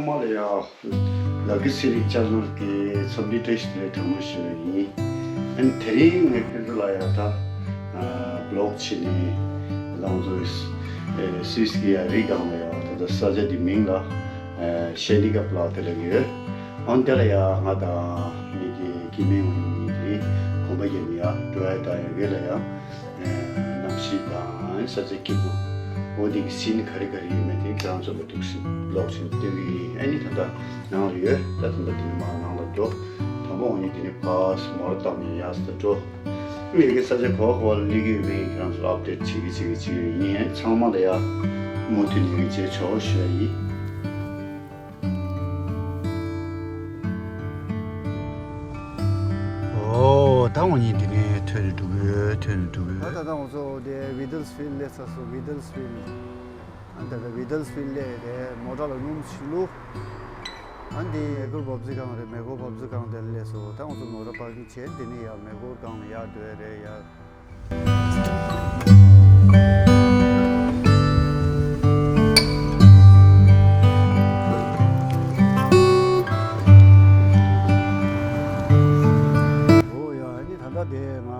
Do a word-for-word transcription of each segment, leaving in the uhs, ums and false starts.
མ་ལ་ཡ། ལ་ཀི་སི་རིག་ཅ་ནལ་གྱི་འཚམས་འདྲི་བཀྲ་ཤིས་བདེ་ལེགས་གྲངས་མང་ཞུ་བ་ཡིན། ཨན་དེ་རིང་ངས་ཁྱོད་ཚོ་ལ་ཡ་ད་བི་ལོག་བྱས་ནས་ལང་ཚོ་སུད་སི་གི་ཡ་རི་སྒང་ལ་ཡ་ད་ལྟ་ས་ཆ་འདི་མིང་ལ་ཤེ་ནི་ཀ་པ་ལ་དེ་ལ་ཡོད། ཨན་དེ་ལ་ཡ་ང་དང་ངེད་ཀྱི་སྐྱེ་དམན་ངོ་གཉིས་ཀྱིས་གོམ་པ་རྒྱབ་ནས་ཡ་འགྲོ་ཡ་དང་ཡ་གི་ལ་ཡ། གནམ་གཤིས་དང་ས་ཆ་སྐྱིད་པོ། འོ་དེ་གི་སིན་ག་རེ་ག་རེ་ཡོད་མེད་དེ་ཁྱེད་རང་ཚོ་ལ་འདུག་སེ་བི་ལོག་བྱས་ནས་སྟོན་གི་ཡིན། ཨ་ནི་ད་ལྟ་ནང་ལ་ཡོད། ད་ད་ལྟ་དེ་ནས་མར་ནང་ལ་འགྲོ། དང་པོ་འོ་ནི་དེ་ནས་ཕར་མོ་ཊ་བཏང་ནས་ཡར་སེ་འགྲོ། ངེད་ཀྱི་ས་ཆ་ག་པར་ག་པར་སླེབས་ཀྱི་ཡོད་མེད་ཁྱེད་རང་ཚོ་ལ་ཨབ་ཌེཊ་བྱེད་ཀྱི་བྱེད་ཀྱི་བྱེད་ཀྱི་ཡིན། ཨ་ནི་ཚང་མ་ལ་ཡ་མུ་མཐུད་ནས་ངས་མཇལ་ཆོག་ཞུ་ཡ་ཡིན། ཨོ། ད་ངོ་གཉིས་འདི་ནས་ཐོན་ནས་འགྲོ་གི་ཡོད། ཐོན་ནས་འགྲོ་གི་ད་ཡོད། ད་ལྟ་ང་ཚོ་དེ་ཝི་ཌལ་སི་ཕིལ་ཌི་སླེབས་ཚར་སོང་། ཝི་ཌལ་སི་ཕིལ་ཌི། ཨ་ད་ལྟ་ཝི་ཌལ་སི་ཕིལ་ཌི་སླེབས་རེད། མོ་ཊ་ལ་སྣུམ་ཞིག་བླུགས། ཨ་འདི་མེ་འཁོར་འབབ་ཚིགས་ཁང་རེད། མེ་འཁོར་འབབ་ཚིགས་ཁང་དེ་ལ་སླེབས་སོང་། ད་ང་ཚོ་མོ་ཊ་པར་ཀིང་བྱས། འདི་ནས་ཡར་མེ་འཁོར་སྒང་ལ་ཡར་འགྲོ་ཡ་རེད་ཡ། ཨོ་ཡ། ཨ་ནི་ད་ལྟ་དེ་ང་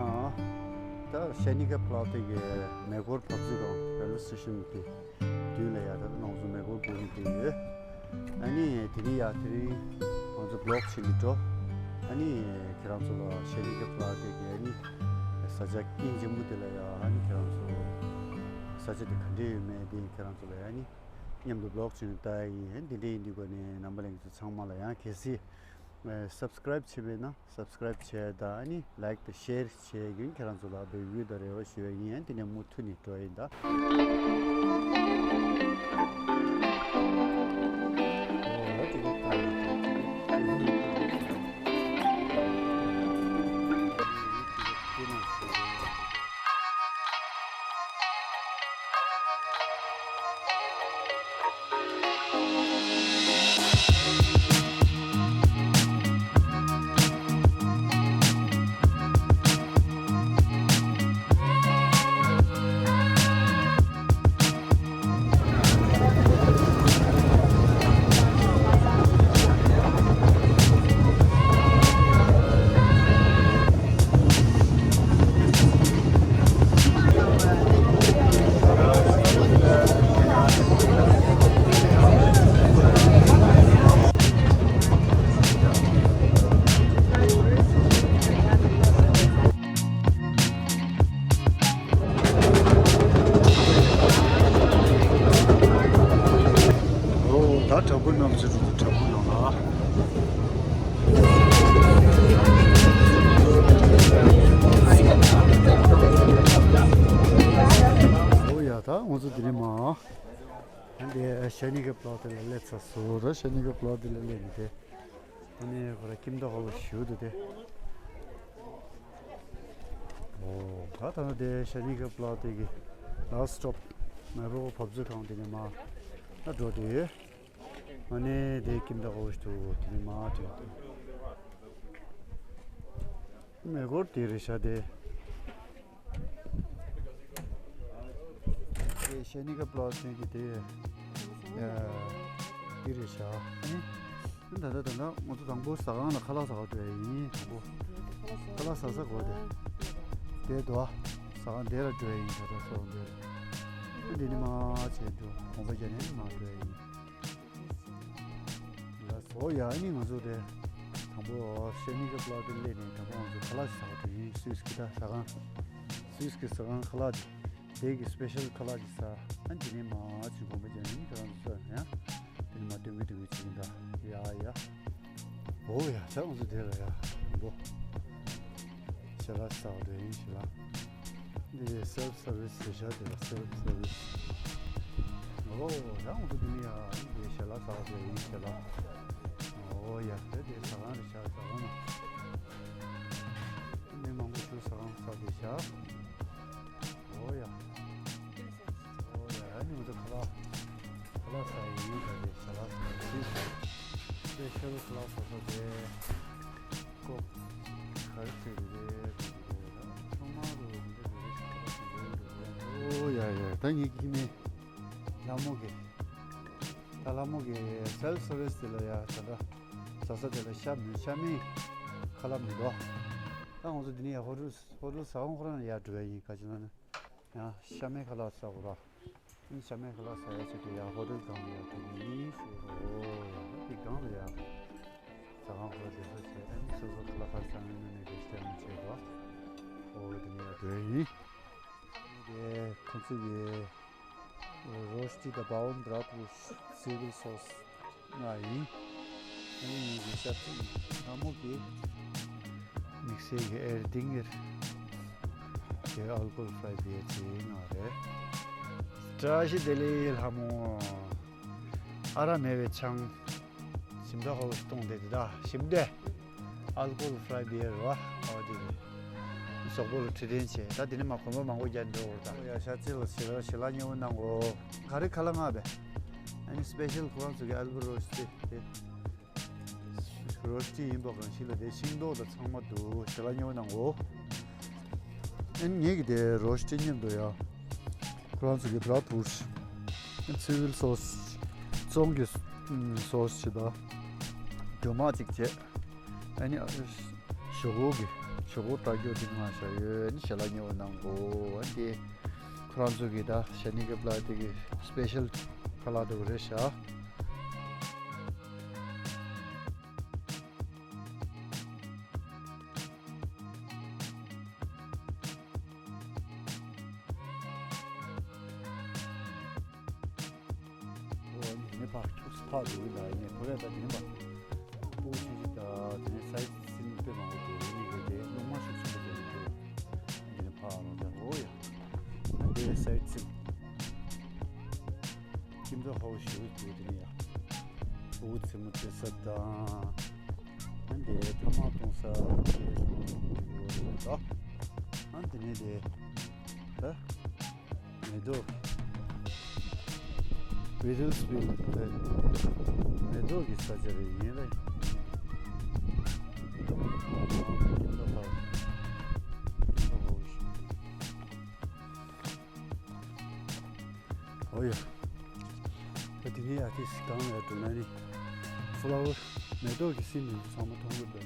ད་ཤེ་ནི་ཀ་པ་ལ་དེ་གི་མེ་འཁོར་བབས་ཚིགས་སྒང་རེལ་ཝེ་སི་ཊེ་ཤན་གི་མདུན་ལ་ཡ། ད་ལྟ་ང་ཚོ་མེ་འཁོར་སྒུག་ནས་བསྡད་ཡོད། ཨ་ནི་དེ་རིང་ཡ་དེ་རིང་ང་ཚོ་བི་ལོག་བྱེད་ནས་འགྲོ། ཨ་ནི་ཁྱེད་རང་ཚོ་ལ་ཤེ་ནི་ཀ་པ་ལ་དེ་གི་ཨ་ནི་ས་ཆ་སྙིང་རྗེ་མོ་དེ་ལ་ཡ། ཨ་ནི་ཁྱེད་རང་ཚོ་ས་ཆ་དེ་ག་འདྲས་ཡོད་མེད་དེ་ཁྱེད་རང་ཚོ་ལ་ཡ་ཨ་ནི་མཉམ་དུ་བི་ལོག་བྱེད་ནས་ལྟ་ཡ་ཡིན། ཨ་ནི་དེ་འདྲས་ཡིན་དུས་ག་ནས་རྣམ་པ་ལྷན་རྒྱས་ཚོ་ཚང་མ་ལ་ཡ་གལ་སྲིད་སབ་སི་ཀ་རའིབ་བྱས་པས་ན། སབ་སི་ཀ་རའིབ་བྱས་དང་ཨ་ནི་ལའིཀ་དང་ཤེར་བྱས་རྒྱུ་ཁྱེད་རང་ཚོ་ལ་འབོད་སྐུལ་དང་རེ་བ་ཞུ་བ་ཡིན། ཨ་ནི་དེ་ནས་མུ་མཐུད་ནས་འགྲོ་ཡིན་ད། ཨོ། ད་དྲག་པོའི་ནང་ཚུད་འགྲོ་འདུག་དྲག་པོའི་ནང་ལ། ཨོ་ཡ། ད་ང་ཚོ་འདི་ནས་མར། ཨ་འདི་ཤེ་ནི་ཀ་པ་ལ་དེ་ལ་སླེབས་ཚར་སོང་། ད་ཤེ་ནི་ཀ་པ་ལ་དེ་ལ་སླེབས་ནས་དེ། ཨ་ནི་ཁོ་ར་ཁྱིམ་བདག་ཧོ་ལོ་ཞུ་འདུག་དེ། ཨོ། ད་ད་ནི་དེ་ཤེ་ནི་ཀ་པ་ལ་དེ་གི་ལ་སི་ཊོབ་མེ་འཁོར་བབས་ཚིགས་ཁང་དེ་ནས་མར་ད་འགྲོ་དེ་ཡོད། ཨ་ནི་དེ་ཁྱིམ་བདག་ཧོ་ལོ་ཞུ་འདུག་དེ་ནས་མར་དེ། མེ་འཁོར་དེ་རེད་ཤག་དེ། དེ་ཤེ་ནི་ཀ་པ་ལ་ཅན་གྱི་དེ། ཡ། དེ་རེད་ཤག་ཨ་ནི། ད་ལྟ་ད་ལྟ་ང་ཚོ་དང་པོ་ཟ་ཁང་ལ་ཁ་ལག་ཟ་བར་འགྲོ་ཡ་ཡིན། དང་པོ་ཁ་ལག་ཟ་ས་གོ་དེ། དེ་དོ། ཟ་ཁང་དེ་ལ་འགྲོ་ཡ་ཡིན། ད་ལྟ་སོང་དེ། འདི་ནི་མ་བྱས་འགྲོ། གོམ་པ་རྒྱག་ནས་མ་འགྲོ་ཡ་ཡིན། ལགས་སོ། ཡ་ཨ་ནི་ང་ཚོ་དེ་དང་པོ་ཤེ་ནི་ཀ་པ་ལ་དེ་སླེབས་ནས་དང་པོ་ང་ཚོ་ཁ་ལག་ཟ་བར་འགྲོ་ཡིན། སུད་སི་གི་ད་ཟ་ཁང་། སུད་སི་གི་ཟ་ཁང་ཁ་ལག་དེ། དེ་གི་སི་པེ་ཤལ་ཁ་ལག་ཅིག་ཟ། ཨ་འདི་ནས་མར་ཅིག་གོམ་པ་རྒྱག་ཡིན། ཁྱེད་རང་ཚོ་ཡ། དེ་ནས་མར་སྟོན་གི་སྟོན་གི་བྱེད་ཀྱིན་གདའ། ཡ་ཡ། ཨོ་ཡ། ད་ང་ཚོ་དེ་ལ་ཡ། འགྲོ། ཞལ་ལག་ཟ་བར་འགྲོ་ཡིན་ཞལ་ལག། འདི་སེལ་ཕི་སར་ཝི་སི་ཞེས་བྱ་དེ་ལ་སེལ་ཕི་སར་ཝི་སི། ཨོ་ད་ང་ཚོ་འདི་ནས་ཡ། འདི་ཞལ་ལག་ཟ་བར་འགྲོ་ཡིན་ཞལ་ལག། ཨོ་ཡ། དེ་དེ་ཟ་ཁང་རེད་ཤག་ཟ་ཁང་ནང་མི་མང་པོ་ཞིག་ཟ་ཁང་ཟ་བསྡད་ཤག་ཨོ་ཡ། ཨོ་ཡ། ཨ་ནི་ང་ཚོ་ཁ་ལག་ཁ་ལག་ཟ་ཡི་ཡིན། ད་དེ་ཞལ་ལག་ཟ་ཡི་ཡིན། སི་པེ་ཤལ་ཁ་ལག་ཟ་ས་དེ་ཀོ་ག་རེ་ཟེར་རེད། ཚང་མ་རུ་འདི་རེད། ཨོ་ཡ་ཡ། ད་ངེད་ཀྱི་ནི་ལ་མོ་གི་ད་ ལྷ་མོ་གི་སེལ་སར་བི་སི་དེ་ལ་ཡ་ད་ལྟ་ཟ་ས་དེ་ལ་ཤ་མི་ཤ་མེད་ཁ་ལག་མི་འདུག་ད་ང་ཚོ་འདི་ནས་ཡ་ཧོ་ཊེལ་ཧོ་ཊེལ་ཟ་ཁང་ཁོ་རང་ལ་ཡ་འགྲོ་ཡ་ཡིན། ག་ཅི་ལ་ན་ཡ་ཤ་མེད་ཁ་ལག་ཟ་དགོས་ར། ཨ་ནི་ཤ་མེད་ཁ་ལག་ཟ་ཡ་ཆེད་དུ་ཡ་ཧོ་ཊེལ་སྒང་ལ་ཡ་འགྲོ་གི་ཡིན་ཞུ། འོ་ཡ་དེ་སྒང་ལ་ཡ་ཟ་ཁང་ཁོ་རང་བསྡད་ས་བྱས། ཨ་ནི་སོ་སོ་ཁ་ལག་ག་རེ་ཟ་ཡིན་ན་ནས་རེ་ཞིག་ལྟ་མི་བྱེད་པ། འོ་དེ་ནས་ཡ་འགྲོ་ཡ་ཡིན། དེ་ཁོང་ཚོ་གི་རོ་སི་ཊི་དང་བྷ་ཝུན་བྲ་ཏུ་སི་ཝིལ་སོ་སི་ང་ཡིན། ཨ་ནི་ངེད་ཀྱི་ཤ་ཚིག་ལྷ་མོ་གི་དམིགས་བསལ་གྱི་ཨེར་ཏིང་ངེར་གྱི་ཨལ་ཀོ་ཧོལ་ཧྥི་རའི་བི་ཡར་ཅིག་ང་རེད། བཀྲ་ཤིས་བདེ་ལེགས་ལྷ་མོ། ཨ་རག་མེད་པའི་ཆང་། ཞིམ་ད་ཧོ་ཞིག་གཏོང་དེ་དེ་ད་ཞིམ་དེ། ཨལ་ཀོ་ཧོལ་ཧྥི་རའི་བི་ཡར་རེད་བ། ཨོ་དེ་གཟུགས་པོ་ལ་འཕྲོད་བསྟེན་བྱས། ད་དེ་ནས་མ་གོམ་པ་མང་པོ་རྒྱག་འགྲོ་འོར་ད། ཡ་ཤ་ཚིལ་ལ་ཞེ་ལ་ཞེ་ལ་ཉེ་བོ་གནང་གོ་ག་རེ་ཁ་ལག་མངགས་པས། ཨ་ནི་སི་པེ་ཤལ་ཁོ་རང་ཚོ་གི་ཨལ་བོ་རོ་སི་ཊི་དེ། རོ་སི་ཊི་ཡིན་པ་གང་ཞིག་ལ་དེ་ཤིང་ཏོག་དང་ཚང་མ་འདུག་ཞེ་ལ་ཉེ་བོ་གནང་གོ་ཨ་ནི་ངེད་ཀྱི་དེ་རོ་སི་ཊི་མཉམ་དུ་ཡ། ཁོ་རང་ཚོ་གི་བྲ་ཏུ་སི་ཝིལ་སོ་སི་བཙོང་གི་སོ་སི་ཅིག་དང་། རྒྱུ་མ་ཅིག་བྱས། ཨ་ནི་ཞོག་ཁོག་གི་ཞོག་ཁོག་ལྟ་རྒྱུ་དེ་མངགས་བཞག་ཡོད། ཨ་ནི་ཞལ་ལག་ཉེ་བོ་གནང་གོ་ཨ་ནི་དེ་ཁོ་རང་ཚོ་གི་ད་ཤ་ནི་གི་པ་ལ་དེ་གི་སི་པེ་ཤལ་ཁ་ལག་འདུག་རེད་ཤག་འོ་ནི་ཕར་ཁྱུག་ཙམ་ཕར་འགྲོ་གི་ལ་ཡིན་ནས་ཁོ་རས་ད་དེ་ནས་པ། སྤུ་གུ་ཆུང་ཆུང་ད་དེ་ནས་སའི་ཊི་སིན་དཔེ་མང་པོ་འདུག་ཡིན་ནས་གལ་ཏེ་སློབ་མ་ཤུགས་ཆེན་པོ་དེ་ནས་འགྲོ། དེ་ནས་ཕར་ལོག་ད་འོ་ཡ། དེ་སའི་ཊི་སིན། ཁྱིམ་ཚང་ཧོ་ཞུ་དུ་དེ་ནས་ཡ། སྤུ་གུ་རྩེད་མོ་རྩེ་ས་དང་། ཨ་འདི་ཐ་མག་གཏོང་ས་དེ་ཡོད་རེད་ད། ཨ་འདི་ནས་དེ་ད་མེ་ཏོག་བི་ཊལ་སི་བིལ་དེ་མེ་ཏོག་གི་ས་ཆ་རེད་ཡིན་རེད། ཨོ་ཡ། ད་དེ་ནས་ཨ་ཏི་སི་གང་ལ་འགྲོ་ན་ནི་ཕུ་ལ་ཝར་མེ་ཏོག་གི་སིན་ནི་ཚང་མ་མཐོང་གི་འདུག་ད་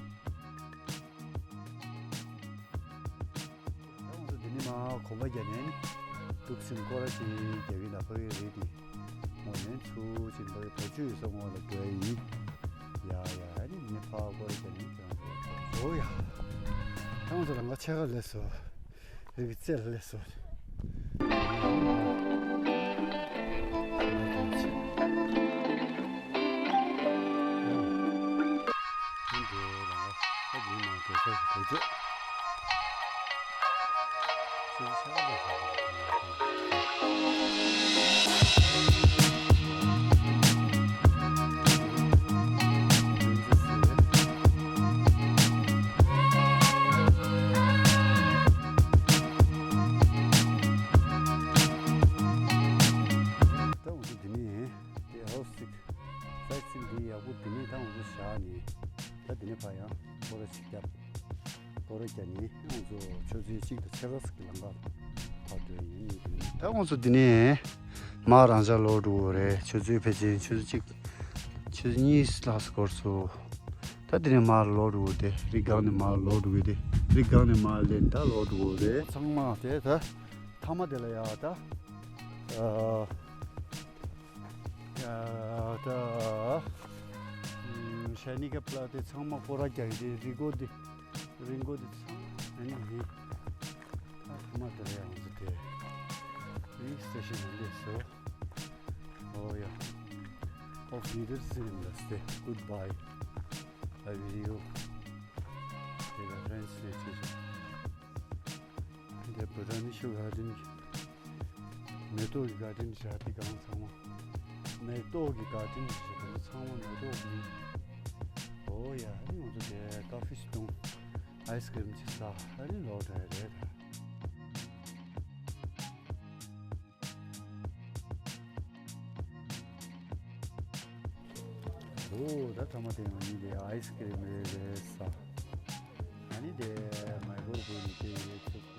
ང་ཚོ་དེ་ནས་མར་གོམ་པ་རྒྱག་ནས་ནི་འདུག་སེ་སྐོར་ར་ཅིག་རྒྱག་གི་ཡིན། ད་ཕ་གི་རེད་དེ་ངོ་ནས་ཚུར་ཅིག་ཕ་གི་བ་ཅུ་ཡོད་ས་ངོ་ལ་འགྲོ་ཡ་ཡིན། ཡ་ཡ་ཨ་ནི་དེ་ནས་ཕར་སྐོར་ར་རྒྱག་ནས་ཁྱེད་རང་ཚོ་འོ་ཡ། ད་ང་ཚོ་ལ་ང་ཕྱེད་ཀ་སླེབས་སོང་། རིག་རྩལ་སླེབས་སོང་། ད་འོ་ན་འདི་ནས་དེ་ཧའོ་སི་ཅིག་སའི་ཊི་སིན་འདི་ཡག་པོ་འདི་ནས་ད་འོ་ན་བཞག་ནས་ད་འདི་ནས་ཕར་ཡང་སྐོར་ར་ཞིག་བརྒྱབ། སྐོར་ར་བརྒྱབ་ནས་ང་ཚོ་ཆུ་ཚོད་གཅིག་དང་ཕྱེད་ཀ་ཙམ་གྱི་ལམ་ཁ་ཕར་འགྲོ་ཡ་ཡིན། ད་ང་ཚོ་འདི་ནས་མར་རང་འཇགས་ལོག་འགྲོ་གི་རེད། ཆུ་ཚོད་ཕལ་ཆེར་ཆུ་ཚོད་གཅིག་ཆུ་ཚོད་གཉིས་ལྷག་ཙམ་འགོར་སོང་། ད་འདི་ནས་མར་ལོག་འགྲོ་གི་རེད། རི་སྒང་ནས་མར་ལོག་འགྲོ་གི་རེད། རི་སྒང་ནས་མར་སླེབས་ད་ལོག་འགྲོ་གི་རེད། ཚང་མ་དེ་ད་མཐའ་མ་དེ་ལ་ཡ་ད། ཨ། ཡ་ད། ཤ་ནི་ག་པ་ལ་དེ་ཚང་མ་སྐོར་ར་རྒྱག་གི་རེད། རི་མགོ་དེ། རི་མགོ་དེ་ཚང་མ་ཨ་ནི་ཡིན། ད་ཁ་མ་དེ་རེད། ང་ཚོ་དེ་རི་སི་ཊེ་ཤན་ལ་སླེབས་སོང་། ཨོ་ཡ། Auf Wiedersehen, that's the goodbye. I will you. With a friend's station. འདི་བོ་ཊ་ནི་ཤུ་གར་ཌེན་གྱི་མེ་ཏོག་གི་གར་ཌེན་བཞག་དེ་གང་ཚང་མ་མེ་ཏོག་གི་གར་ཌེན་བཞག་དེ་ཚོ་ཚང་མ་མེ་ཏོག་གི། ཨོ་ཡ། ཨ་ནི་ང་ཚོ་དེ་ཀ་ཧྥེ་ཞིག་འཐུང་། ཨའི་སི་ཀི་རིམ་ཅིག་ཟ། ཨ་ནི་ལོག་འགྲོ་ཡ་རེད་ད། ཨོ་ད་ཐ་མ་དེ་ཡང་ཡིན་དེ་ཨའི་སི་ཀི་རིམ་རེད་རེད་ཟ། ཨ་ནི་དེ་མའི་ཀོར་ཝེབ་ནས་དེ་ཡོད་ཚུགས།